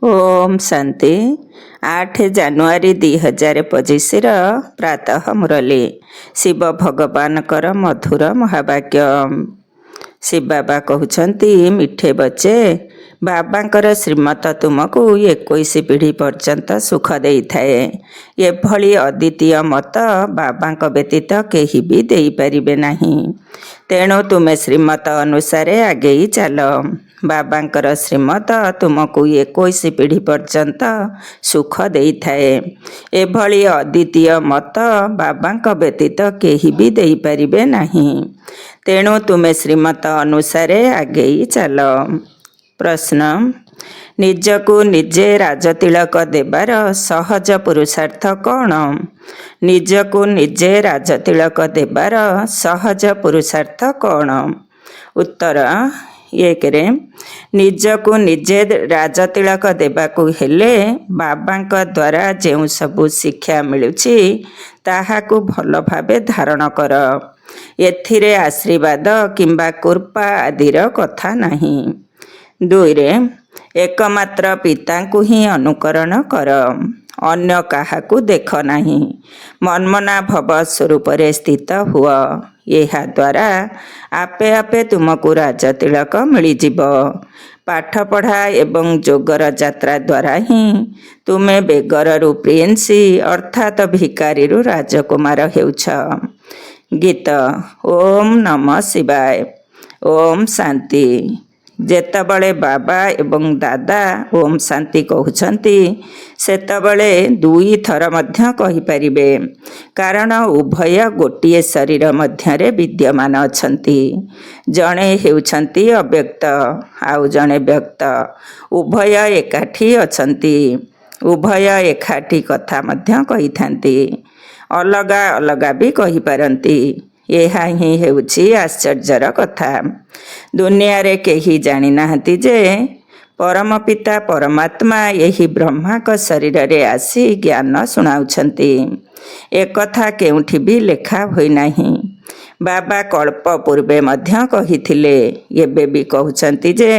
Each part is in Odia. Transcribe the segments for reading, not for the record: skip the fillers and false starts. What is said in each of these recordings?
ଓମ୍ ଶାନ୍ତି। 8 ଜାନୁଆରୀ 2025ର ପ୍ରାତଃ ମୁରଲୀ। ଶିବ ଭଗବାନଙ୍କର ମଧୁର ମହାବାକ୍ୟ। ଶିବ ବାବା କହୁଛନ୍ତି, ମିଠେ ବଚ୍ଚେ, ବାବାଙ୍କର ଶ୍ରୀମତ ତୁମକୁ 21 ପିଢ଼ି ପର୍ଯ୍ୟନ୍ତ ସୁଖ ଦେଇଥାଏ। ଏଭଳି ଅଦ୍ୱିତୀୟ ମତ ବାବାଙ୍କ ବ୍ୟତୀତ କେହି ବି ଦେଇପାରିବେ ନାହିଁ। ତେଣୁ ତୁମେ ଶ୍ରୀମତ ଅନୁସାରେ ଆଗେଇ ଚାଲ। ବାବାଙ୍କର ଶ୍ରୀମତ ତୁମକୁ 21 ପିଢ଼ି ପର୍ଯ୍ୟନ୍ତ ସୁଖ ଦେଇଥାଏ। ଏଭଳି ଅଦ୍ୱିତୀୟ ମତ ବାବାଙ୍କ ବ୍ୟତୀତ କେହି ବି ଦେଇପାରିବେ ନାହିଁ। ତେଣୁ ତୁମେ ଶ୍ରୀମତ ଅନୁସାରେ ଆଗେଇ ଚାଲ। ପ୍ରଶ୍ନ: ନିଜକୁ ନିଜେ ରାଜତିଳକ ଦେବାର ସହଜ ପୁରୁଷାର୍ଥ କ'ଣ? ନିଜକୁ ନିଜେ ରାଜତିଳକ ଦେବାର ସହଜ ପୁରୁଷାର୍ଥ କ'ଣ? ଉତ୍ତର: 1ରେ ନିଜକୁ ନିଜେ ରାଜତିଳକ ଦେବାକୁ ହେଲେ ବାବାଙ୍କ ଦ୍ୱାରା ଯେଉଁ ସବୁ ଶିକ୍ଷା ମିଳୁଛି, ତାହାକୁ ଭଲ ଭାବେ ଧାରଣ କର। ଏଥିରେ ଆଶୀର୍ବାଦ କିମ୍ବା କୃପା ଆଦିର କଥା ନାହିଁ। 2ରେ ଏକମାତ୍ର ପିତାଙ୍କୁ ହିଁ ଅନୁକରଣ କର, ଅନ୍ୟ କାହାକୁ ଦେଖ ନାହିଁ। ମନ୍ମନା ଭବ ସ୍ୱରୂପରେ ସ୍ଥିତ ହୁଅ। ଏହା ଦ୍ୱାରା ଆପେ ଆପେ ତୁମକୁ ରାଜତିଳକ ମିଳିଯିବ। ପାଠପଢ଼ା ଏବଂ ଯୋଗର ଯାତ୍ରା ଦ୍ୱାରା ହିଁ ତୁମେ ବେଗରରୁ ପ୍ରିନ୍ସ, ଅର୍ଥାତ ଭିକାରୀରୁ ରାଜକୁମାର ହେଉଛ। ଗୀତ: ଓମ୍ ନମ ଶିବାୟ। ଓମ୍ ଶାନ୍ତି। ଯେତେବେଳେ ବାବା ଏବଂ ଦାଦା ଓମ୍ ଶାନ୍ତି କହୁଛନ୍ତି, ସେତେବେଳେ ଦୁଇଥର ମଧ୍ୟ କହିପାରିବେ, କାରଣ ଉଭୟ ଗୋଟିଏ ଶରୀର ମଧ୍ୟରେ ବିଦ୍ୟମାନ ଅଛନ୍ତି। ଜଣେ ହେଉଛନ୍ତି ଅବ୍ୟକ୍ତ, ଆଉ ଜଣେ ବ୍ୟକ୍ତ। ଉଭୟ ଏକାଠି ଅଛନ୍ତି। ଉଭୟ ଏକାଠି କଥା ମଧ୍ୟ କହିଥାନ୍ତି, ଅଲଗା ଅଲଗା ବି କହିପାରନ୍ତି। ଏହା ହିଁ ହେଉଛି ଆଶ୍ଚର୍ଯ୍ୟର କଥା। ଦୁନିଆରେ କେହି ଜାଣିନାହାନ୍ତି ଯେ ପରମପିତା ପରମାତ୍ମା ଏହି ବ୍ରହ୍ମାଙ୍କ ଶରୀରରେ ଆସି ଜ୍ଞାନ ଶୁଣାଉଛନ୍ତି। ଏକଥା କେଉଁଠି ବି ଲେଖା ହୋଇନାହିଁ। ବାବା କଳ୍ପ ପୂର୍ବେ ମଧ୍ୟ କହିଥିଲେ, ଏବେ ବି କହୁଛନ୍ତି ଯେ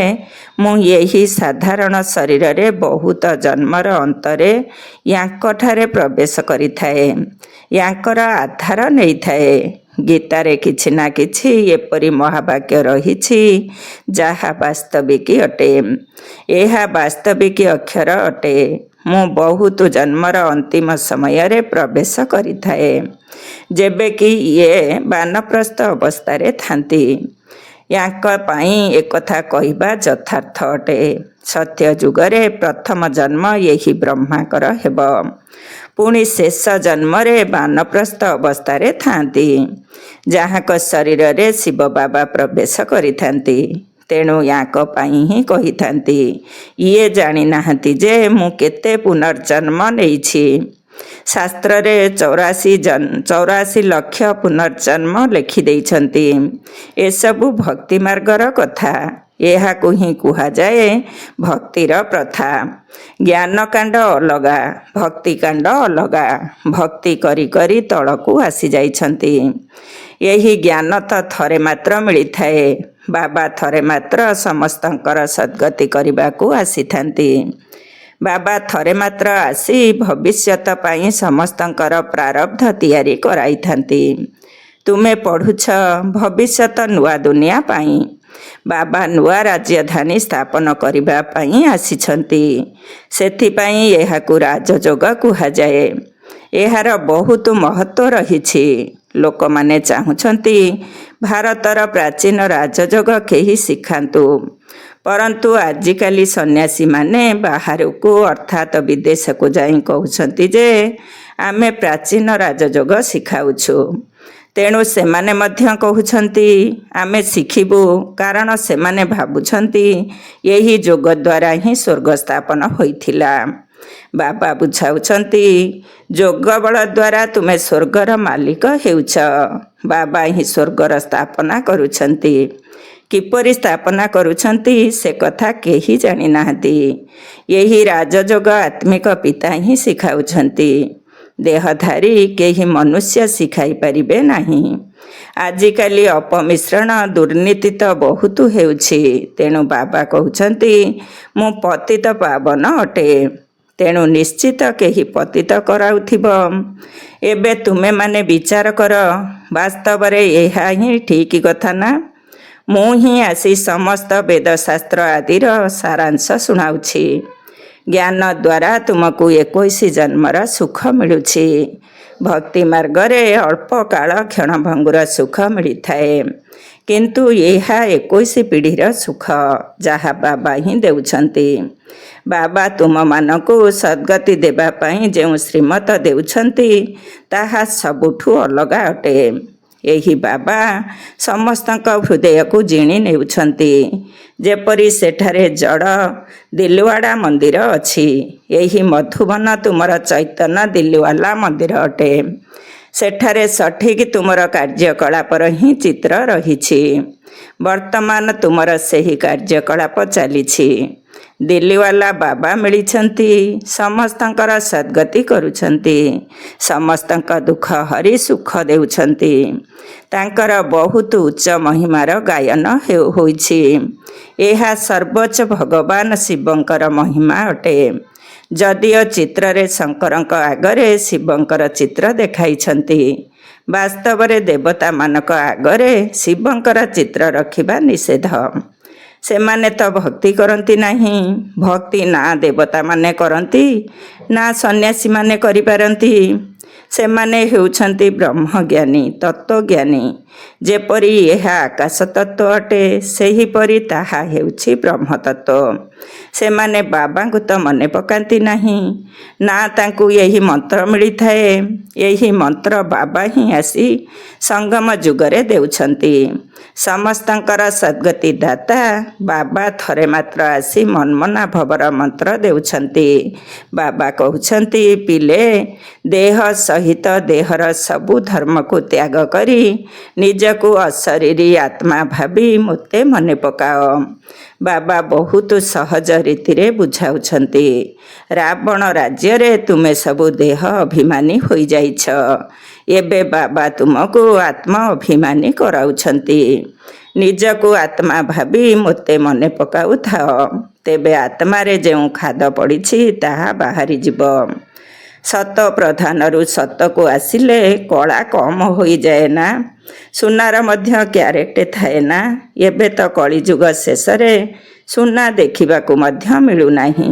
ମୁଁ ଏହି ସାଧାରଣ ଶରୀରରେ ବହୁତ ଜନ୍ମର ଅନ୍ତରେ ୟାଙ୍କଠାରେ ପ୍ରବେଶ କରିଥାଏ, ୟାଙ୍କର ଆଧାର ନେଇଥାଏ। ଗୀତାରେ କିଛି ନା କିଛି ଏପରି ମହାବାକ୍ୟ ରହିଛି, ଯାହା ବାସ୍ତବିକ ଅଟେ। ଏହା ବାସ୍ତବିକ ଅକ୍ଷର ଅଟେ। ମୁଁ ବହୁତ ଜନ୍ମର ଅନ୍ତିମ ସମୟରେ ପ୍ରବେଶ କରିଥାଏ, ଯେବେ କି ଇଏ ବାନପ୍ରସ୍ଥ ଅବସ୍ଥାରେ ଥାନ୍ତି। ୟାଙ୍କ ପାଇଁ ଏକଥା କହିବା ଯଥାର୍ଥ ଅଟେ। ସତ୍ୟ ଯୁଗରେ ପ୍ରଥମ ଜନ୍ମ ଏହି ବ୍ରହ୍ମାଙ୍କର ହେବ। ପୁଣି ଶେଷ ଜନ୍ମରେ ବାନପ୍ରସ୍ଥ ଅବସ୍ଥାରେ ଥାନ୍ତି, ଯାହାଙ୍କ ଶରୀରରେ ଶିବ ବାବା ପ୍ରବେଶ କରିଥାନ୍ତି। ତେଣୁ ୟାଙ୍କ ପାଇଁ ହିଁ କହିଥାନ୍ତି, ଇଏ ଜାଣିନାହାନ୍ତି ଯେ ମୁଁ କେତେ ପୁନର୍ଜନ୍ମ ନେଇଛି। ଶାସ୍ତ୍ରରେ 84 ଲକ୍ଷ ପୁନର୍ଜନ୍ମ ଲେଖିଦେଇଛନ୍ତି। ଏସବୁ ଭକ୍ତି ମାର୍ଗର କଥା। ଏହାକୁ ହିଁ କୁହାଯାଏ ଭକ୍ତିର ପ୍ରଥା। ଜ୍ଞାନକାଣ୍ଡ ଅଲଗା, ଭକ୍ତିକାଣ୍ଡ ଅଲଗା। ଭକ୍ତି କରି କରି ତଳକୁ ଆସିଯାଇଛନ୍ତି। ଏହି ଜ୍ଞାନ ତ ଥରେ ମାତ୍ର ମିଳିଥାଏ। ବାବା ଥରେ ମାତ୍ର ସମସ୍ତଙ୍କର ସଦ୍ଗତି କରିବାକୁ ଆସିଥାନ୍ତି। ବାବା ଥରେ ମାତ୍ର ଆସି ଭବିଷ୍ୟତ ପାଇଁ ସମସ୍ତଙ୍କର ପ୍ରାରବ୍ଧ ତିଆରି କରାଇଥାନ୍ତି। ତୁମେ ପଢ଼ୁଛ ଭବିଷ୍ୟତ ନୂଆ ଦୁନିଆ ପାଇଁ। ବାବା ନୂଆ ରାଜଧାନୀ ସ୍ଥାପନ କରିବା ପାଇଁ ଆସିଛନ୍ତି। ସେଥିପାଇଁ ଏହାକୁ ରାଜଯୋଗ କୁହାଯାଏ। ଏହାର ବହୁତ ମହତ୍ଵ ରହିଛି। ଲୋକମାନେ ଚାହୁଁଛନ୍ତି ଭାରତର ପ୍ରାଚୀନ ରାଜଯୋଗ କେହି ଶିଖାନ୍ତୁ। ପରନ୍ତୁ ଆଜିକାଲି ସନ୍ନ୍ୟାସୀମାନେ ବାହାରକୁ, ଅର୍ଥାତ ବିଦେଶକୁ ଯାଇ କହୁଛନ୍ତି ଯେ ଆମେ ପ୍ରାଚୀନ ରାଜଯୋଗ ଶିଖାଉଛୁ। ତେଣୁ ସେମାନେ ମଧ୍ୟ କହୁଛନ୍ତି, ଆମେ ଶିଖିବୁ, କାରଣ ସେମାନେ ଭାବୁଛନ୍ତି ଏହି ଯୋଗ ଦ୍ୱାରା ହିଁ ସ୍ୱର୍ଗ ସ୍ଥାପନ ହୋଇଥିଲା। ବାବା ବୁଝାଉଛନ୍ତି, ଯୋଗ ବଳ ଦ୍ୱାରା ତୁମେ ସ୍ୱର୍ଗର ମାଲିକ ହେଉଛ। ବାବା ହିଁ ସ୍ୱର୍ଗର ସ୍ଥାପନା କରୁଛନ୍ତି। କିପରି ସ୍ଥାପନା କରୁଛନ୍ତି, ସେ କଥା କେହି ଜାଣିନାହାନ୍ତି। ଏହି ରାଜଯୋଗ ଆତ୍ମିକ ପିତା ହିଁ ଶିଖାଉଛନ୍ତି। ଦେହଧାରୀ କେହି ମନୁଷ୍ୟ ଶିଖାଇ ପାରିବେ ନାହିଁ। ଆଜିକାଲି ଅପମିଶ୍ରଣ, ଦୁର୍ନୀତି ତ ବହୁତ ହେଉଛି। ତେଣୁ ବାବା କହୁଛନ୍ତି, ମୁଁ ପତିତ ପାବନ ଅଟେ। ତେଣୁ ନିଶ୍ଚିତ କେହି ପତିତ କରାଉଥିବ। ଏବେ ତୁମେମାନେ ବିଚାର କର, ବାସ୍ତବରେ ଏହା ହିଁ ଠିକ୍ କଥା ନା? ମୁଁ ହିଁ ଆସି ସମସ୍ତ ବେଦଶାସ୍ତ୍ର ଆଦିର ସାରାଂଶ ଶୁଣାଉଛି। ଜ୍ଞାନ ଦ୍ୱାରା ତୁମକୁ 21 ଜନ୍ମର ସୁଖ ମିଳୁଛି। ଭକ୍ତି ମାର୍ଗରେ ଅଳ୍ପ କାଳ କ୍ଷଣଭଙ୍ଗୁର ସୁଖ ମିଳିଥାଏ, କିନ୍ତୁ ଏହା 21 ପିଢ଼ିର ସୁଖ, ଯାହା ବାବା ହିଁ ଦେଉଛନ୍ତି। ବାବା ତୁମମାନଙ୍କୁ ସଦ୍ଗତି ଦେବା ପାଇଁ ଯେଉଁ ଶ୍ରୀମତ ଦେଉଛନ୍ତି, ତାହା ସବୁଠୁ ଅଲଗା ଅଟେ। ଏହି ବାବା ସମସ୍ତଙ୍କ ହୃଦୟକୁ ଜିଣି ନେଉଛନ୍ତି। ଯେପରି ସେଠାରେ ଜଡ଼ ଦିଲୱାଡ଼ା ମନ୍ଦିର ଅଛି, ଏହି ମଧୁବନ ତୁମର ଚୈତନ୍ୟ ଦିଲୱାଲା ମନ୍ଦିର ଅଟେ। ସେଠାରେ ସଠିକ୍ ତୁମର କାର୍ଯ୍ୟକଳାପର ହିଁ ଚିତ୍ର ରହିଛି। ବର୍ତ୍ତମାନ ତୁମର ସେହି କାର୍ଯ୍ୟକଳାପ ଚାଲିଛି। ଦିଲ୍ଲୀୱାଲା ବାବା ମିଳିଛନ୍ତି, ସମସ୍ତଙ୍କର ସଦ୍ଗତି କରୁଛନ୍ତି, ସମସ୍ତଙ୍କ ଦୁଃଖ ହରି ସୁଖ ଦେଉଛନ୍ତି। ତାଙ୍କର ବହୁତ ଉଚ୍ଚ ମହିମାର ଗାୟନ ହୋଇଛି। ଏହା ସର୍ବୋଚ୍ଚ ଭଗବାନ ଶିବଙ୍କର ମହିମା ଅଟେ। ଯଦିଓ ଚିତ୍ରରେ ଶଙ୍କରଙ୍କ ଆଗରେ ଶିବଙ୍କର ଚିତ୍ର ଦେଖାଇଛନ୍ତି, ବାସ୍ତବରେ ଦେବତାମାନଙ୍କ ଆଗରେ ଶିବଙ୍କର ଚିତ୍ର ରଖିବା ନିଷେଧ। ସେମାନେ ତ ଭକ୍ତି କରନ୍ତି ନାହିଁ। ଭକ୍ତି ନା ଦେବତାମାନେ କରନ୍ତି, ନା ସନ୍ନ୍ୟାସୀମାନେ କରିପାରନ୍ତି। ସେମାନେ ହେଉଛନ୍ତି ବ୍ରହ୍ମଜ୍ଞାନୀ, ତତ୍ତ୍ୱଜ୍ଞାନୀ। ଯେପରି ଏହା ଆକାଶ ତତ୍ତ୍ୱ ଅଟେ, ସେହିପରି ତାହା ହେଉଛି ବ୍ରହ୍ମତତ୍ତ୍ୱ। ସେମାନେ ବାବାଙ୍କୁ ତ ମନେ ପକାନ୍ତି ନାହିଁ, ନା ତାଙ୍କୁ ଏହି ମନ୍ତ୍ର ମିଳିଥାଏ। ଏହି ମନ୍ତ୍ର ବାବା ହିଁ ଆସି ସଙ୍ଗମ ଯୁଗରେ ଦେଉଛନ୍ତି। ସମସ୍ତଙ୍କର ସଦ୍ଗତି ଦାତା ବାବା ଥରେ ମାତ୍ର ଆସି ମନ୍ମନା ଭବର ମନ୍ତ୍ର ଦେଉଛନ୍ତି। ବାବା କହୁଛନ୍ତି, ପିଲେ, ଦେହ ସହିତ ଦେହର ସବୁ ଧର୍ମକୁ ତ୍ୟାଗ କରି ନିଜକୁ ଅଶରୀରୀ ଆତ୍ମା ଭାବି ମୋତେ ମନେ ପକାଅ। ବାବା ବହୁତ ସହଜ ରୀତିରେ ବୁଝାଉଛନ୍ତି। ରାବଣ ରାଜ୍ୟରେ ତୁମେ ସବୁ ଦେହ ଅଭିମାନୀ ହୋଇଯାଇଛ। ଏବେ ବାବା ତୁମକୁ ଆତ୍ମ ଅଭିମାନୀ କରାଉଛନ୍ତି। ନିଜକୁ ଆତ୍ମା ଭାବି ମୋତେ ମନେ ପକାଉଥାଅ, ତେବେ ଆତ୍ମାରେ ଯେଉଁ ଖାଦ ପଡ଼ିଛି ତାହା ବାହାରିଯିବ। ସତ ପ୍ରଧାନରୁ ସତକୁ ଆସିଲେ କଳା କମ ହୋଇଯାଏ ନା? ସୁନାର ମଧ୍ୟ କ୍ୟାରେଟ ଥାଏ ନା? ଏବେ ତ କଳିଯୁଗ ଶେଷରେ ସୁନା ଦେଖିବାକୁ ମଧ୍ୟ ମିଳୁନାହିଁ।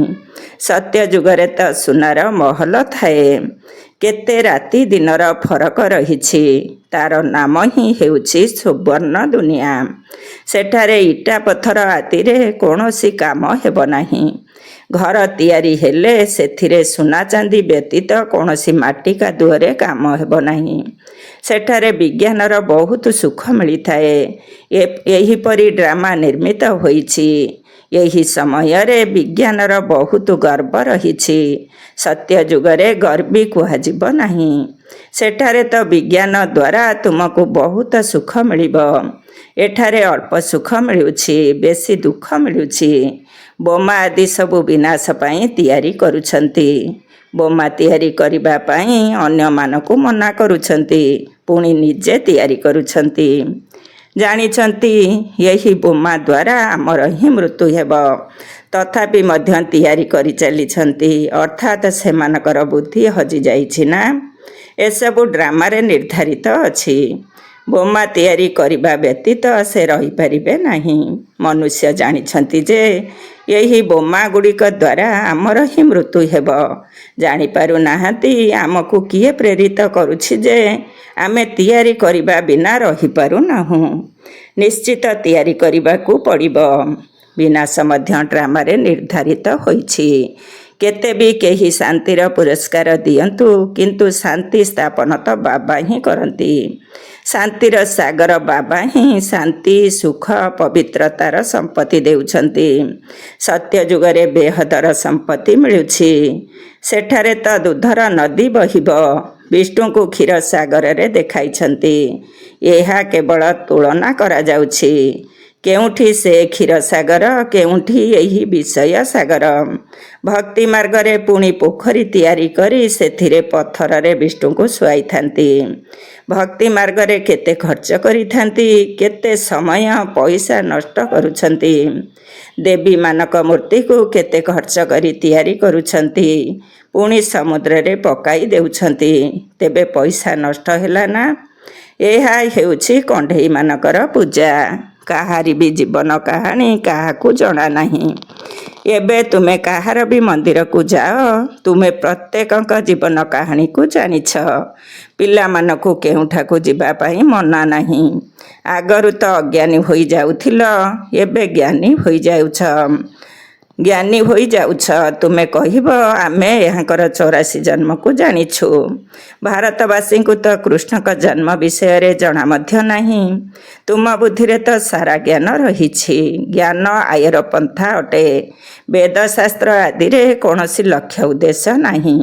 ସତ୍ୟଯୁଗରେ ତ ସୁନାର ମହଲ ଥାଏ। କେତେ ରାତି ଦିନର ଫରକ ରହିଛି। ତାର ନାମ ହିଁ ହେଉଛି ସୁବର୍ଣ୍ଣ ଦୁନିଆ। ସେଠାରେ ଇଟା ପଥର ଆଦିରେ କୌଣସି କାମ ହେବ ନାହିଁ। ଘର ତିଆରି ହେଲେ ସେଥିରେ ସୁନା ଚାନ୍ଦି ବ୍ୟତୀତ କୌଣସି ମାଟି କାଦୁଅରେ କାମ ହେବ ନାହିଁ। ସେଠାରେ ବିଜ୍ଞାନର ବହୁତ ସୁଖ ମିଳିଥାଏ। ଏହିପରି ଡ୍ରାମା ନିର୍ମିତ ହୋଇଛି। ଏହି ସମୟରେ ବିଜ୍ଞାନର ବହୁତ ଗର୍ବ ରହିଛି। ସତ୍ୟଯୁଗରେ ଗର୍ବୀ କୁହାଯିବ ନାହିଁ। ସେଠାରେ ତ ବିଜ୍ଞାନ ଦ୍ୱାରା ତୁମକୁ ବହୁତ ସୁଖ ମିଳିବ। ଏଠାରେ ଅଳ୍ପ ସୁଖ ମିଳୁଛି, ବେଶୀ ଦୁଃଖ ମିଳୁଛି। ବୋମା ଆଦି ସବୁ ବିନାଶ ପାଇଁ ତିଆରି କରୁଛନ୍ତି। ବୋମା ତିଆରି କରିବା ପାଇଁ ଅନ୍ୟମାନଙ୍କୁ ମନା କରୁଛନ୍ତି, ପୁଣି ନିଜେ ତିଆରି କରୁଛନ୍ତି। ଜାଣିଛନ୍ତି ଏହି ବୋମା ଦ୍ୱାରା ଆମର ହିଁ ମୃତ୍ୟୁ ହେବ, ତଥାପି ମଧ୍ୟ ତିଆରି କରିଚାଲିଛନ୍ତି। ଅର୍ଥାତ୍ ସେମାନଙ୍କର ବୁଦ୍ଧି ହଜିଯାଇଛି ନା? ଏସବୁ ଡ୍ରାମାରେ ନିର୍ଦ୍ଧାରିତ ଅଛି। ବୋମା ତିଆରି କରିବା ବ୍ୟତୀତ ସେ ରହିପାରିବେ ନାହିଁ। ମନୁଷ୍ୟ ଜାଣିଛନ୍ତି ଯେ ଏହି ବୋମା ଗୁଡ଼ିକ ଦ୍ୱାରା ଆମର ହିଁ ମୃତ୍ୟୁ ହେବ। ଜାଣିପାରୁନାହାନ୍ତି ଆମକୁ କିଏ ପ୍ରେରିତ କରୁଛି ଯେ ଆମେ ତିଆରି କରିବା ବିନା ରହିପାରୁନାହୁଁ। ନିଶ୍ଚିତ ତିଆରି କରିବାକୁ ପଡ଼ିବ। ବିନାଶ ମଧ୍ୟ ଡ୍ରାମାରେ ନିର୍ଦ୍ଧାରିତ ହୋଇଛି। କେତେ ବି କେହି ଶାନ୍ତିର ପୁରସ୍କାର ଦିଅନ୍ତୁ, କିନ୍ତୁ ଶାନ୍ତି ସ୍ଥାପନ ତ ବାବା ହିଁ କରନ୍ତି। ଶାନ୍ତିର ସାଗର ବାବା ହିଁ ଶାନ୍ତି, ସୁଖ, ପବିତ୍ରତାର ସମ୍ପତ୍ତି ଦେଉଛନ୍ତି। ସତ୍ୟଯୁଗରେ ବେହଦର ସମ୍ପତ୍ତି ମିଳୁଛି। ସେଠାରେ ତ ଦୁଧର ନଦୀ ବହିବ। ବିଷ୍ଣୁଙ୍କୁ କ୍ଷୀର ସାଗରରେ ଦେଖାଇଛନ୍ତି। ଏହା କେବଳ ତୁଳନା କରାଯାଉଛି। କେଉଁଠି ସେ କ୍ଷୀରସାଗର, କେଉଁଠି ଏହି ବିଷୟ ସାଗର। ଭକ୍ତି ମାର୍ଗରେ ପୁଣି ପୋଖରୀ ତିଆରି କରି ସେଥିରେ ପଥରରେ ବିଷ୍ଣୁଙ୍କୁ ଶୁଆଇଥାନ୍ତି। ଭକ୍ତି ମାର୍ଗରେ କେତେ ଖର୍ଚ୍ଚ କରିଥାନ୍ତି, କେତେ ସମୟ ପଇସା ନଷ୍ଟ କରୁଛନ୍ତି। ଦେବୀମାନଙ୍କ ମୂର୍ତ୍ତିକୁ କେତେ ଖର୍ଚ୍ଚ କରି ତିଆରି କରୁଛନ୍ତି, ପୁଣି ସମୁଦ୍ରରେ ପକାଇ ଦେଉଛନ୍ତି। ତେବେ ପଇସା ନଷ୍ଟ ହେଲା ନା? ଏହା ହେଉଛି କଣ୍ଢେଇମାନଙ୍କର ପୂଜା। କାହାରି ବି ଜୀବନ କାହାଣୀ କାହାକୁ ଜଣା ନାହିଁ। ଏବେ ତୁମେ କାହାର ବି ମନ୍ଦିରକୁ ଯାଅ, ତୁମେ ପ୍ରତ୍ୟେକଙ୍କ ଜୀବନ କାହାଣୀକୁ ଜାଣିଛ। ପିଲାମାନଙ୍କୁ କେଉଁଠାକୁ ଯିବା ପାଇଁ ମନା ନାହିଁ। ଆଗରୁ ତ ଅଜ୍ଞାନୀ ହୋଇଯାଉଥିଲ, ଏବେ ଜ୍ଞାନୀ ହୋଇଯାଉଛ। ଜ୍ଞାନୀ ହୋଇଯାଉଛ। ତୁମେ କହିବ, ଆମେ ଏହାଙ୍କର 84 ଜନ୍ମକୁ ଜାଣିଛୁ। ଭାରତବାସୀଙ୍କୁ ତ କୃଷ୍ଣଙ୍କ ଜନ୍ମ ବିଷୟରେ ଜଣା ମଧ୍ୟ ନାହିଁ। ତୁମ ବୁଦ୍ଧିରେ ତ ସାରା ଜ୍ଞାନ ରହିଛି। ଜ୍ଞାନ ଆୟର ପନ୍ଥା ଅଟେ। ବେଦଶାସ୍ତ୍ର ଆଦିରେ କୌଣସି ଲକ୍ଷ୍ୟ ଉଦ୍ଦେଶ୍ୟ ନାହିଁ।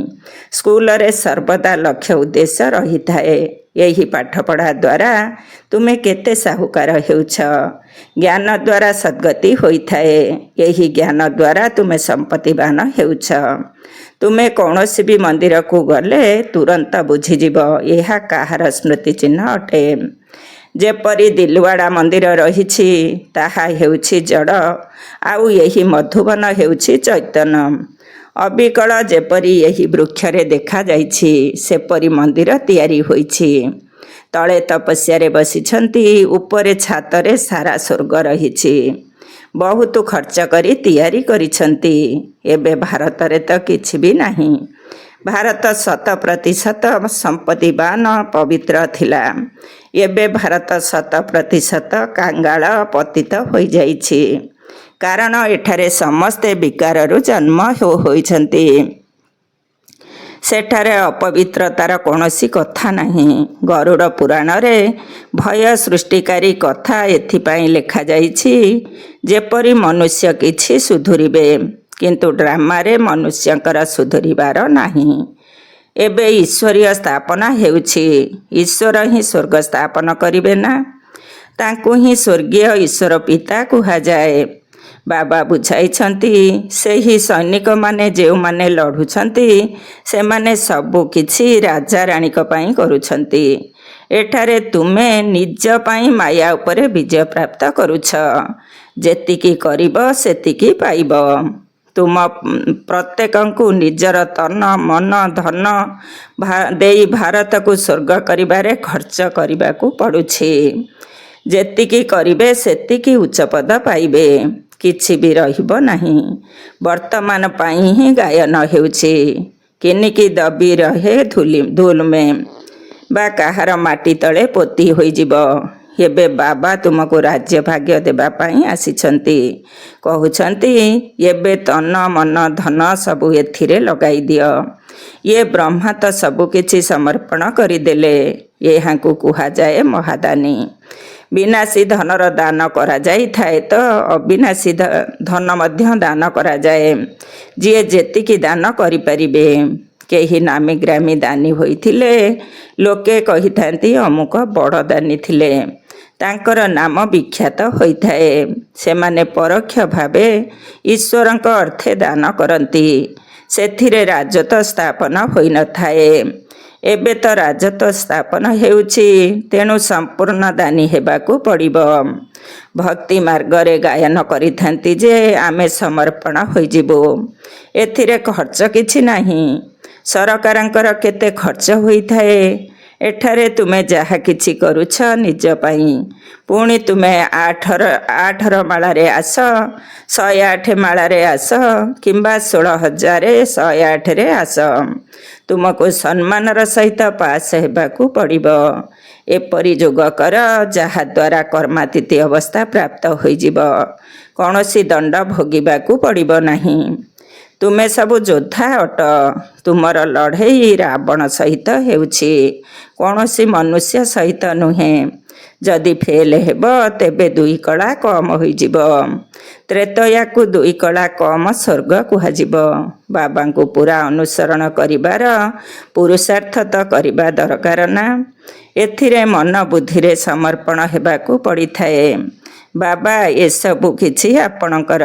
ସ୍କୁଲରେ ସର୍ବଦା ଲକ୍ଷ୍ୟ ଉଦ୍ଦେଶ୍ୟ ରହିଥାଏ। ଏହି ପାଠପଢ଼ା ଦ୍ୱାରା ତୁମେ କେତେ ସାହୁକାର ହେଉଛ। ଜ୍ଞାନ ଦ୍ୱାରା ସଦ୍ଗତି ହୋଇଥାଏ। ଏହି ଜ୍ଞାନ ଦ୍ୱାରା ତୁମେ ସମ୍ପତ୍ତିବାନ ହେଉଛ। ତୁମେ କୌଣସି ବି ମନ୍ଦିରକୁ ଗଲେ ତୁରନ୍ତ ବୁଝିଯିବ, ଏହା କାହାର ସ୍ମୃତି ଚିହ୍ନ ଅଟେ। ଯେପରି ଦିଲୱାଡ଼ା ମନ୍ଦିର ରହିଛି, ତାହା ହେଉଛି ଜଡ଼, ଆଉ ଏହି ମଧୁବନ ହେଉଛି ଚୈତନ୍ୟ। ଅବିକଳ ଯେପରି ଏହି ବୃକ୍ଷରେ ଦେଖାଯାଇଛି, ସେପରି ମନ୍ଦିର ତିଆରି ହୋଇଛି। ତଳେ ତପସ୍ୟାରେ ବସିଛନ୍ତି, ଉପରେ ଛାତରେ ସାରା ସ୍ୱର୍ଗ ରହିଛି। ବହୁତ ଖର୍ଚ୍ଚ କରି ତିଆରି କରିଛନ୍ତି। ଏବେ ଭାରତରେ ତ କିଛି ବି ନାହିଁ। ଭାରତ 100% ସମ୍ପତ୍ତିବାନ ପବିତ୍ର ଥିଲା। ଏବେ ଭାରତ 100% କାଙ୍ଗାଳ ପତିତ ହୋଇଯାଇଛି। କାରଣ ଏଠାରେ ସମସ୍ତେ ବିକାରରୁ ଜନ୍ମ ହୋଇଛନ୍ତି। ସେଠାରେ ଅପବିତ୍ରତାର କୌଣସି କଥା ନାହିଁ। ଗରୁଡ଼ ପୁରାଣରେ ଭୟ ସୃଷ୍ଟିକାରୀ କଥା ଏଥିପାଇଁ ଲେଖାଯାଇଛି, ଯେପରି ମନୁଷ୍ୟ କିଛି ସୁଧୁରିବେ। କିନ୍ତୁ ଡ୍ରାମାରେ ମନୁଷ୍ୟଙ୍କର ସୁଧୁରିବାର ନାହିଁ। ଏବେ ଈଶ୍ୱରୀୟ ସ୍ଥାପନା ହେଉଛି। ଈଶ୍ୱର ହିଁ ସ୍ୱର୍ଗ ସ୍ଥାପନ କରିବେ ନା? ତାଙ୍କୁ ହିଁ ସ୍ୱର୍ଗୀୟ ଈଶ୍ୱର ପିତା କୁହାଯାଏ। ବାବା ବୁଝାଇଛନ୍ତି, ସେହି ସୈନିକମାନେ ଯେଉଁମାନେ ଲଢ଼ୁଛନ୍ତି, ସେମାନେ ସବୁ କିଛି ରାଜା ରାଣୀଙ୍କ ପାଇଁ କରୁଛନ୍ତି। ଏଠାରେ ତୁମେ ନିଜ ପାଇଁ ମାୟା ଉପରେ ବିଜୟ ପ୍ରାପ୍ତ କରୁଛ। ଯେତିକି କରିବ ସେତିକି ପାଇବ। ତୁମ ପ୍ରତ୍ୟେକଙ୍କୁ ନିଜର ତନ ମନ ଧନ ଦେଇ ଭାରତକୁ ସ୍ୱର୍ଗ କରିବାରେ ଖର୍ଚ୍ଚ କରିବାକୁ ପଡ଼ୁଛି। ଯେତିକି କରିବେ ସେତିକି ଉଚ୍ଚ ପଦ ପାଇବେ। କିଛି ବି ରହିବ ନାହିଁ। ବର୍ତ୍ତମାନ ପାଇଁ ହିଁ ଗାୟନ ହେଉଛି। କିନିକି ଦବି ରହେ ଧୂଲି ଧୁଲ ମେ, ବା କାହାର ମାଟି ତଳେ ପୋତି ହୋଇଯିବ। ଏବେ ବାବା ତୁମକୁ ରାଜ୍ୟ ଭାଗ୍ୟ ଦେବା ପାଇଁ ଆସିଛନ୍ତି। କହୁଛନ୍ତି, ଏବେ ତନ ମନ ଧନ ସବୁ ଏଥିରେ ଲଗାଇ ଦିଅ। ଇଏ ବ୍ରହ୍ମା ତ ସବୁ କିଛି ସମର୍ପଣ କରିଦେଲେ। ଏହାଙ୍କୁ କୁହାଯାଏ ମହାଦାନୀ। ବିନାଶୀ ଧନର ଦାନ କରାଯାଇଥାଏ ତ ଅବିନାଶୀ ଧନ ମଧ୍ୟ ଦାନ କରାଯାଏ। ଯିଏ ଯେତିକି ଦାନ କରିପାରିବେ। କେହି ନାମୀଗ୍ରାମୀ ଦାନୀ ହୋଇଥିଲେ ଲୋକେ କହିଥାନ୍ତି, ଅମୁକ ବଡ଼ ଦାନୀ ଥିଲେ। ତାଙ୍କର ନାମ ବିଖ୍ୟାତ ହୋଇଥାଏ। ସେମାନେ ପରୋକ୍ଷ ଭାବେ ଈଶ୍ୱରଙ୍କ ଅର୍ଥେ ଦାନ କରନ୍ତି। ସେଥିରେ ରାଜତ୍ୱ ସ୍ଥାପନ ହୋଇନଥାଏ। ଏବେ ତ ରାଜତ୍ୱ ସ୍ଥାପନ ହେଉଛି, ତେଣୁ ସମ୍ପୂର୍ଣ୍ଣ ଦାନୀ ହେବାକୁ ପଡ଼ିବ। ଭକ୍ତି ମାର୍ଗରେ ଗାୟନ କରିଥାନ୍ତି ଯେ ଆମେ ସମର୍ପଣ ହୋଇଯିବୁ। ଏଥିରେ ଖର୍ଚ୍ଚ କିଛି ନାହିଁ। ସରକାରଙ୍କର କେତେ ଖର୍ଚ୍ଚ ହୋଇଥାଏ। ଏଠାରେ ତୁମେ ଯାହା କିଛି କରୁଛ ନିଜ ପାଇଁ। ପୁଣି ତୁମେ ଆଠର ମାଳାରେ ଆସ, 108 ମାଳାରେ ଆସ କିମ୍ବା 16,108ରେ ଆସ, ତୁମକୁ ସମ୍ମାନର ସହିତ ପାସ୍ ହେବାକୁ ପଡ଼ିବ। ଏପରି ଯୋଗ କର ଯାହାଦ୍ୱାରା କର୍ମାତୀତ ଅବସ୍ଥା ପ୍ରାପ୍ତ ହୋଇଯିବ। କୌଣସି ଦଣ୍ଡ ଭୋଗିବାକୁ ପଡ଼ିବ ନାହିଁ। ତୁମେ ସବୁ ଯୋଦ୍ଧା ଅଟ। ତୁମର ଲଢ଼େଇ ରାବଣ ସହିତ ହେଉଛି, କୌଣସି ମନୁଷ୍ୟ ସହିତ ନୁହେଁ। ଯଦି ଫେଲ୍ ହେବ ତେବେ ଦୁଇ କଳା କମ ହୋଇଯିବ। ତ୍ରେତୟାକୁ ଦୁଇ କଳା କମ ସ୍ୱର୍ଗ କୁହାଯିବ। ବାବାଙ୍କୁ ପୁରା ଅନୁସରଣ କରିବାର ପୁରୁଷାର୍ଥ ତ କରିବା ଦରକାର ନା? ଏଥିରେ ମନ ବୁଦ୍ଧିରେ ସମର୍ପଣ ହେବାକୁ ପଡ଼ିଥାଏ। ବାବା, ଏସବୁ କିଛି ଆପଣଙ୍କର।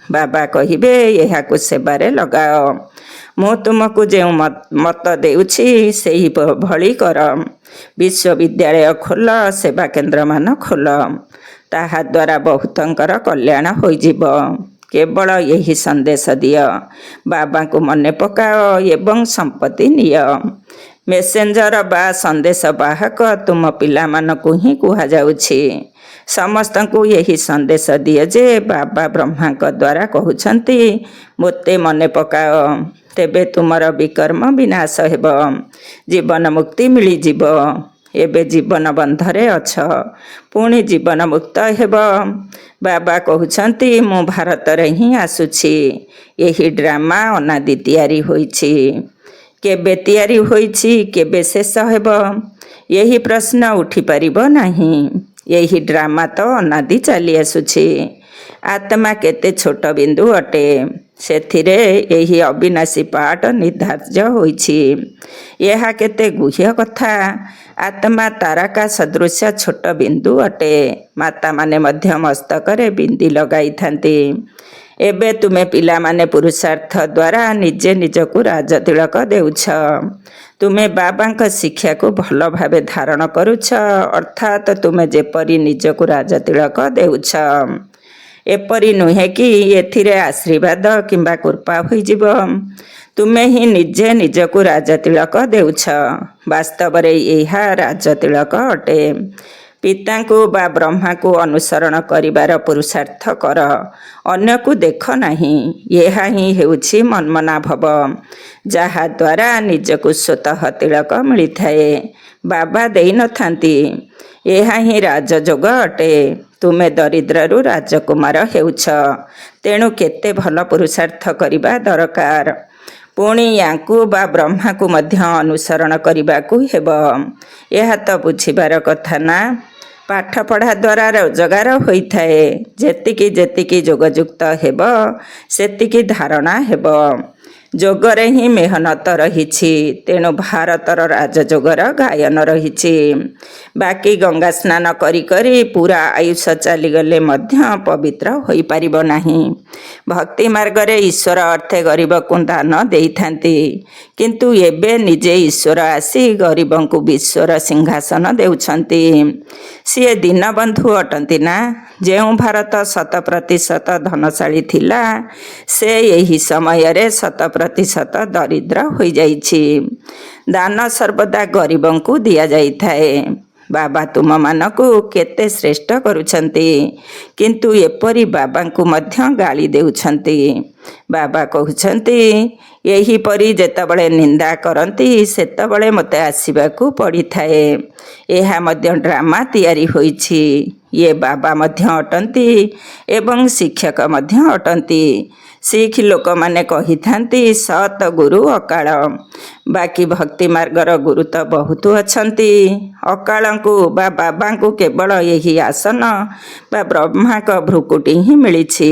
ବାବା କହିବେ, ଏହାକୁ ସେବାରେ ଲଗାଅ। ମୁଁ ତୁମକୁ ଯେଉଁ ମତ ଦେଉଛି, ସେହି ଭଳି କର। ବିଶ୍ୱବିଦ୍ୟାଳୟ ଖୋଲ, ସେବା କେନ୍ଦ୍ରମାନ ଖୋଲ। ତାହା ଦ୍ୱାରା ବହୁତଙ୍କର କଲ୍ୟାଣ ହୋଇଯିବ। କେବଳ ଏହି ସନ୍ଦେଶ ଦିଅ, ବାବାଙ୍କୁ ମନେ ପକାଅ ଏବଂ ସମ୍ପତ୍ତି ନିଅ। ମେସେଞ୍ଜର ବା ସନ୍ଦେଶ ବାହକ ତୁମ ପିଲାମାନଙ୍କୁ ହିଁ କୁହାଯାଉଛି। ସମସ୍ତଙ୍କୁ ଏହି ସନ୍ଦେଶ ଦିଅ ଯେ ବାବା ବ୍ରହ୍ମାଙ୍କ ଦ୍ୱାରା କହୁଛନ୍ତି, ମୋତେ ମନେ ପକାଅ, ତେବେ ତୁମର ବିକର୍ମ ବିନାଶ ହେବ, ଜୀବନ ମୁକ୍ତି ମିଳିଯିବ। ଏବେ ଜୀବନ ବନ୍ଧରେ ଅଛ, ପୁଣି ଜୀବନ ମୁକ୍ତ ହେବ। ବାବା କହୁଛନ୍ତି, ମୁଁ ଭାରତରେ ହିଁ ଆସୁଛି। ଏହି ଡ୍ରାମା ଅନାଦି ତିଆରି ହୋଇଛି। କେବେ ତିଆରି ହୋଇଛି, କେବେ ଶେଷ ହେବ, ଏହି ପ୍ରଶ୍ନ ଉଠିପାରିବ ନାହିଁ। ଏହି ଡ୍ରାମା ତ ଅନାଦି ଚାଲି ଆସୁଛି। ଆତ୍ମା କେତେ ଛୋଟ ବିନ୍ଦୁ ଅଟେ, ସେଥିରେ ଏହି ଅବିନାଶୀ ପାଠ ନିର୍ଦ୍ଧାର୍ଯ୍ୟ ହୋଇଛି। ଏହା କେତେ ଗୁହ୍ୟ କଥା! ଆତ୍ମା ତାରକା ସଦୃଶ ଛୋଟ ବିନ୍ଦୁ ଅଟେ। ମାତାମାନେ ମଧ୍ୟ ମସ୍ତକରେ ବିନ୍ଦି ଲଗାଇଥାନ୍ତି। ଏବେ ତୁମେ ପିଲାମାନେ ପୁରୁଷାର୍ଥ ଦ୍ୱାରା ନିଜେ ନିଜକୁ ରାଜତିଳକ ଦେଉଛ। ତୁମେ ବାବାଙ୍କ ଶିକ୍ଷାକୁ ଭଲ ଭାବେ ଧାରଣ କରୁଛ, ଅର୍ଥାତ୍ ତୁମେ ଯେପରି ନିଜକୁ ରାଜତିଳକ ଦେଉଛ। ଏପରି ନୁହେଁ କି ଏଥିରେ ଆଶୀର୍ବାଦ କିମ୍ବା କୃପା ହୋଇଯିବ। ତୁମେ ହିଁ ନିଜେ ନିଜକୁ ରାଜତିଳକ ଦେଉଛ। ବାସ୍ତବରେ ଏହା ରାଜତିଳକ ଅଟେ। ପିତାଙ୍କୁ ବା ବ୍ରହ୍ମାକୁ ଅନୁସରଣ କରିବାର ପୁରୁଷାର୍ଥ କର, ଅନ୍ୟକୁ ଦେଖ ନାହିଁ। ଏହା ହିଁ ହେଉଛି ମନ୍ମନା ଭବ, ଯାହାଦ୍ୱାରା ନିଜକୁ ସ୍ୱତଃ ତିଳକ ମିଳିଥାଏ, ବାବା ଦେଇନଥାନ୍ତି। ଏହା ହିଁ ରାଜଯୋଗ ଅଟେ। ତୁମେ ଦରିଦ୍ରରୁ ରାଜକୁମାର ହେଉଛ, ତେଣୁ କେତେ ଭଲ ପୁରୁଷାର୍ଥ କରିବା ଦରକାର। ପୁଣି ୟାଙ୍କୁ ବା ବ୍ରହ୍ମାକୁ ମଧ୍ୟ ଅନୁସରଣ କରିବାକୁ ହେବ। ଏହା ତ ବୁଝିବାର କଥା ନା। ପାଠପଢ଼ା ଦ୍ୱାରା ରୋଜଗାର ହୋଇଥାଏ। ଯେତିକି ଯେତିକି ଯୋଗଯୁକ୍ତ ହେବ, ସେତିକି ଧାରଣା ହେବ। ଯୋଗରେ ହିଁ ମେହନତ ରହିଛି, ତେଣୁ ଭାରତର ରାଜଯୋଗର ଗାୟନ ରହିଛି। ବାକି ଗଙ୍ଗା ସ୍ନାନ କରି କରି ପୁରା ଆୟୁଷ ଚାଲିଗଲେ ମଧ୍ୟ ପବିତ୍ର ହୋଇପାରିବ ନାହିଁ। ଭକ୍ତି ମାର୍ଗରେ ଈଶ୍ୱର ଅର୍ଥେ ଗରିବକୁ ଦାନ ଦେଇଥାନ୍ତି, କିନ୍ତୁ ଏବେ ନିଜେ ଈଶ୍ୱର ଆସି ଗରିବଙ୍କୁ ବିଶ୍ୱର ସିଂହାସନ ଦେଉଛନ୍ତି। ସିଏ ଦୀନବନ୍ଧୁ ଅଟନ୍ତି ନା? ଯେଉଁ ଭାରତ 100% ଧନଶାଳୀ ଥିଲା, ସେ ଏହି ସମୟରେ 100% ଦରିଦ୍ର ହୋଇଯାଇଛି। ଦାନ ସର୍ବଦା ଗରିବଙ୍କୁ ଦିଆଯାଇଥାଏ। ବାବା ତୁମମାନଙ୍କୁ କେତେ ଶ୍ରେଷ୍ଠ କରୁଛନ୍ତି, କିନ୍ତୁ ଏପରି ବାବାଙ୍କୁ ମଧ୍ୟ ଗାଳି ଦେଉଛନ୍ତି। ବାବା କହୁଛନ୍ତି, ଏହିପରି ଯେତେବେଳେ ନିନ୍ଦା କରନ୍ତି, ସେତେବେଳେ ମୋତେ ଆସିବାକୁ ପଡ଼ିଥାଏ। ଏହା ମଧ୍ୟ ଡ୍ରାମା ତିଆରି ହୋଇଛି। ଇଏ ବାବା ମଧ୍ୟ ଅଟନ୍ତି ଏବଂ ଶିକ୍ଷକ ମଧ୍ୟ ଅଟନ୍ତି। ଶିଖ ଲୋକମାନେ କହିଥାନ୍ତି, ସତ ଗୁରୁ ଅକାଳ। ବାକି ଭକ୍ତି ମାର୍ଗର ଗୁରୁ ତ ବହୁତ ଅଛନ୍ତି। ଅକାଳଙ୍କୁ ବା ବାବାଙ୍କୁ କେବଳ ଏହି ଆସନ ବା ବ୍ରହ୍ମାଙ୍କ ଭ୍ରୁକୁଟି ହିଁ ମିଳିଛି।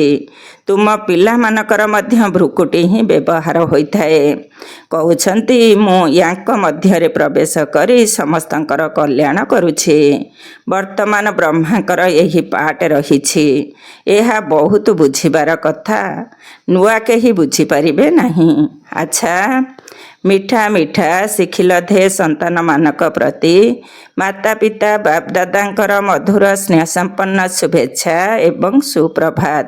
ତୁମ ପିଲାମାନଙ୍କର ମଧ୍ୟ ଭ୍ରୁକୁଟି ହିଁ ବ୍ୟବହାର ହୋଇଥାଏ। କହୁଛନ୍ତି, ମୁଁ ୟାଙ୍କ ମଧ୍ୟରେ ପ୍ରବେଶ କରି ସମସ୍ତଙ୍କର କଲ୍ୟାଣ କରୁଛି। ବର୍ତ୍ତମାନ ବ୍ରହ୍ମାଙ୍କର ଏହି ପାଠ ରହିଛି। ଏହା ବହୁତ ବୁଝିବାର କଥା, ନୂଆ କେହି ବୁଝିପାରିବେ ନାହିଁ। ଆଚ୍ଛା, ମିଠା ମିଠା ଶିଖିଲଧେ ସନ୍ତାନମାନଙ୍କ ପ୍ରତି ମାତା ପିତା ବାପଦାଦାଙ୍କର ମଧୁର ସ୍ନେହ ସମ୍ପନ୍ନ ଶୁଭେଚ୍ଛା ଏବଂ ସୁପ୍ରଭାତ।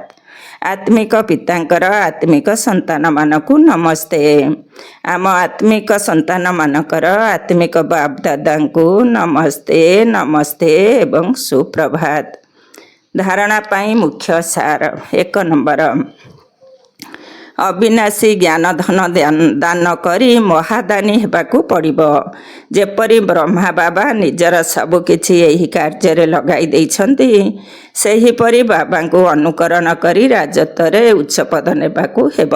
ଆତ୍ମିକ ପିତାଙ୍କର ଆତ୍ମିକ ସନ୍ତାନମାନଙ୍କୁ ନମସ୍ତେ। ଆମ ଆତ୍ମିକ ସନ୍ତାନମାନଙ୍କର ଆତ୍ମିକ ବାପଦାଦାଙ୍କୁ ନମସ୍ତେ, ନମସ୍ତେ ଏବଂ ସୁପ୍ରଭାତ। ଧାରଣା ପାଇଁ ମୁଖ୍ୟ ସାର। ଏକ ନମ୍ବର, ଅବିନାଶୀ ଜ୍ଞାନ ଧନ ଦାନ କରି ମହାଦାନୀ ହେବାକୁ ପଡ଼ିବ। ଯେପରି ବ୍ରହ୍ମା ବାବା ନିଜର ସବୁ କିଛି ଏହି କାର୍ଯ୍ୟରେ ଲଗାଇ ଦେଇଛନ୍ତି, ସେହିପରି ବାବାଙ୍କୁ ଅନୁକରଣ କରି ରାଜତ୍ୱରେ ଉଚ୍ଚ ପଦ ନେବାକୁ ହେବ।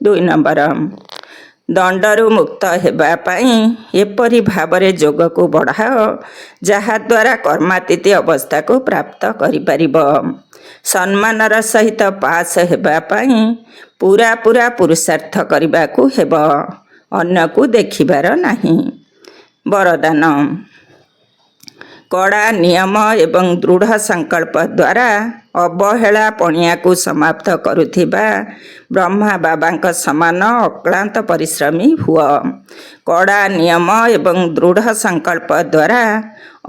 ଦୁଇ ନମ୍ବର, ଦଣ୍ଡରୁ ମୁକ୍ତ ହେବା ପାଇଁ ଏପରି ଭାବରେ ଯୋଗକୁ ବଢ଼ାଅ, ଯାହାଦ୍ୱାରା କର୍ମାତୀତ ଅବସ୍ଥାକୁ ପ୍ରାପ୍ତ କରିପାରିବ। ସମ୍ମାନର ସହିତ ପାସ୍ ହେବା ପାଇଁ ପୁରା ପୁରା ପୁରୁଷାର୍ଥ କରିବାକୁ ହେବ, ଅନ୍ୟକୁ ଦେଖିବାର ନାହିଁ। ବରଦାନ। କଡ଼ା ନିୟମ ଏବଂ ଦୃଢ଼ ସଂକଳ୍ପ ଦ୍ୱାରା ଅବହେଳା ପଣିଆକୁ ସମାପ୍ତ କରୁଥିବା ବ୍ରହ୍ମା ବାବାଙ୍କ ସମାନ ଅକ୍ଳାନ୍ତ ପରିଶ୍ରମୀ ହୁଅ। କଡ଼ା ନିୟମ ଏବଂ ଦୃଢ଼ ସଂକଳ୍ପ ଦ୍ୱାରା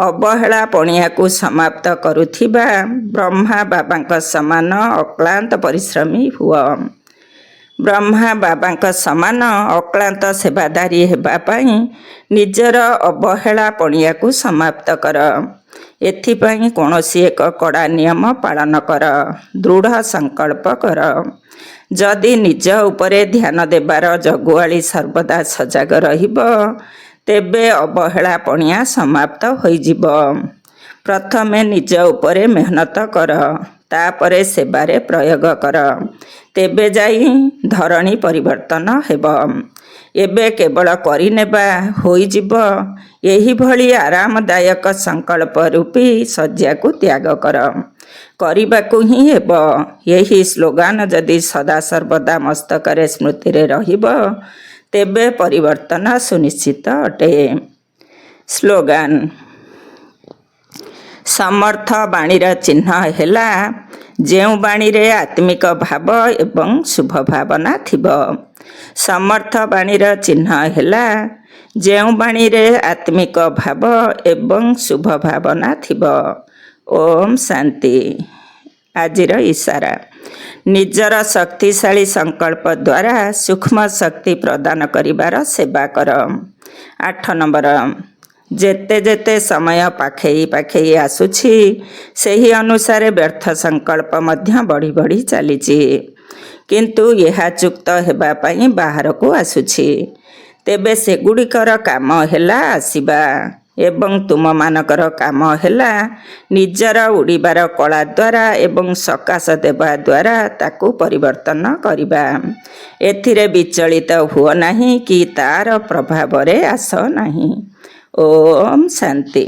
ଅବହେଳା ପଣିଆକୁ ସମାପ୍ତ କରୁଥିବା ବ୍ରହ୍ମା ବାବାଙ୍କ ସମାନ ଅକ୍ଳାନ୍ତ ପରିଶ୍ରମୀ ହୁଅ। ବ୍ରହ୍ମା ବାବାଙ୍କ ସମାନ ଅକ୍ଳାନ୍ତ ସେବାଧାରୀ ହେବା ପାଇଁ ନିଜର ଅବହେଳା ପଣିଆକୁ ସମାପ୍ତ କର। ଏଥିପାଇଁ କୌଣସି ଏକ କଡ଼ା ନିୟମ ପାଳନ କର, ଦୃଢ଼ ସଂକଳ୍ପ କର। ଯଦି ନିଜ ଉପରେ ଧ୍ୟାନ ଦେବାର ଜଗୁଆଳି ସର୍ବଦା ସଜାଗ ରହିବ, ତେବେ ଅବହେଳା ପଣିଆ ସମାପ୍ତ ହୋଇଯିବ। ପ୍ରଥମେ ନିଜ ଉପରେ ମେହନତ କର, ତାପରେ ସେବାରେ ପ୍ରୟୋଗ କର, ତେବେ ଯାଇ ଧରଣୀ ପରିବର୍ତ୍ତନ ହେବ। ଏବେ କେବଳ କରିନେବା ହୋଇଯିବ, ଏହିଭଳି ଆରାମଦାୟକ ସଂକଳ୍ପ ରୂପୀ ଶଯ୍ୟାକୁ ତ୍ୟାଗ କର। କରିବାକୁ ହିଁ ହେବ, ଏହି ସ୍ଲୋଗାନ ଯଦି ସଦା ସର୍ବଦା ମସ୍ତକରେ ସ୍ମୃତିରେ ରହିବ, ତେବେ ପରିବର୍ତ୍ତନ ସୁନିଶ୍ଚିତ ଅଟେ। ସ୍ଲୋଗାନ: ସମର୍ଥ ବାଣୀର ଚିହ୍ନ ହେଲା ଯେଉଁ ବାଣୀରେ ଆତ୍ମିକ ଭାବ ଏବଂ ଶୁଭ ଭାବନା ଥିବ। ସମର୍ଥ ବାଣୀର ଚିହ୍ନ ହେଲା ଯେଉଁ ବାଣୀରେ ଆତ୍ମିକ ଭାବ ଏବଂ ଶୁଭ ଭାବନା ଥିବ। ଓମ୍ ଶାନ୍ତି। ଆଜିର ଇସାରା: ନିଜର ଶକ୍ତିଶାଳୀ ସଂକଳ୍ପ ଦ୍ୱାରା ସୂକ୍ଷ୍ମ ଶକ୍ତି ପ୍ରଦାନ କରିବାର ସେବା କର। 8 ନମ୍ବର। ଯେତେ ଯେତେ ସମୟ ପାଖେଇ ପାଖେଇ ଆସୁଛି, ସେହି ଅନୁସାରେ ବ୍ୟର୍ଥ ସଂକଳ୍ପ ମଧ୍ୟ ବଢ଼ି ବଢ଼ି ଚାଲିଛି। କିନ୍ତୁ ଏହା ଚୁକ୍ତ ହେବା ପାଇଁ ବାହାରକୁ ଆସୁଛି। ତେବେ ସେଗୁଡ଼ିକର କାମ ହେଲା ଆସିବା ଏବଂ ତୁମମାନଙ୍କର କାମ ହେଲା ନିଜର ଉଡ଼ିବାର କଳା ଦ୍ୱାରା ଏବଂ ସକାଶ ଦେବା ଦ୍ୱାରା ତାକୁ ପରିବର୍ତ୍ତନ କରିବା। ଏଥିରେ ବିଚଳିତ ହୁଅ ନାହିଁ କି ତାର ପ୍ରଭାବରେ ଆସ ନାହିଁ। ଓମ୍ ଶାନ୍ତି।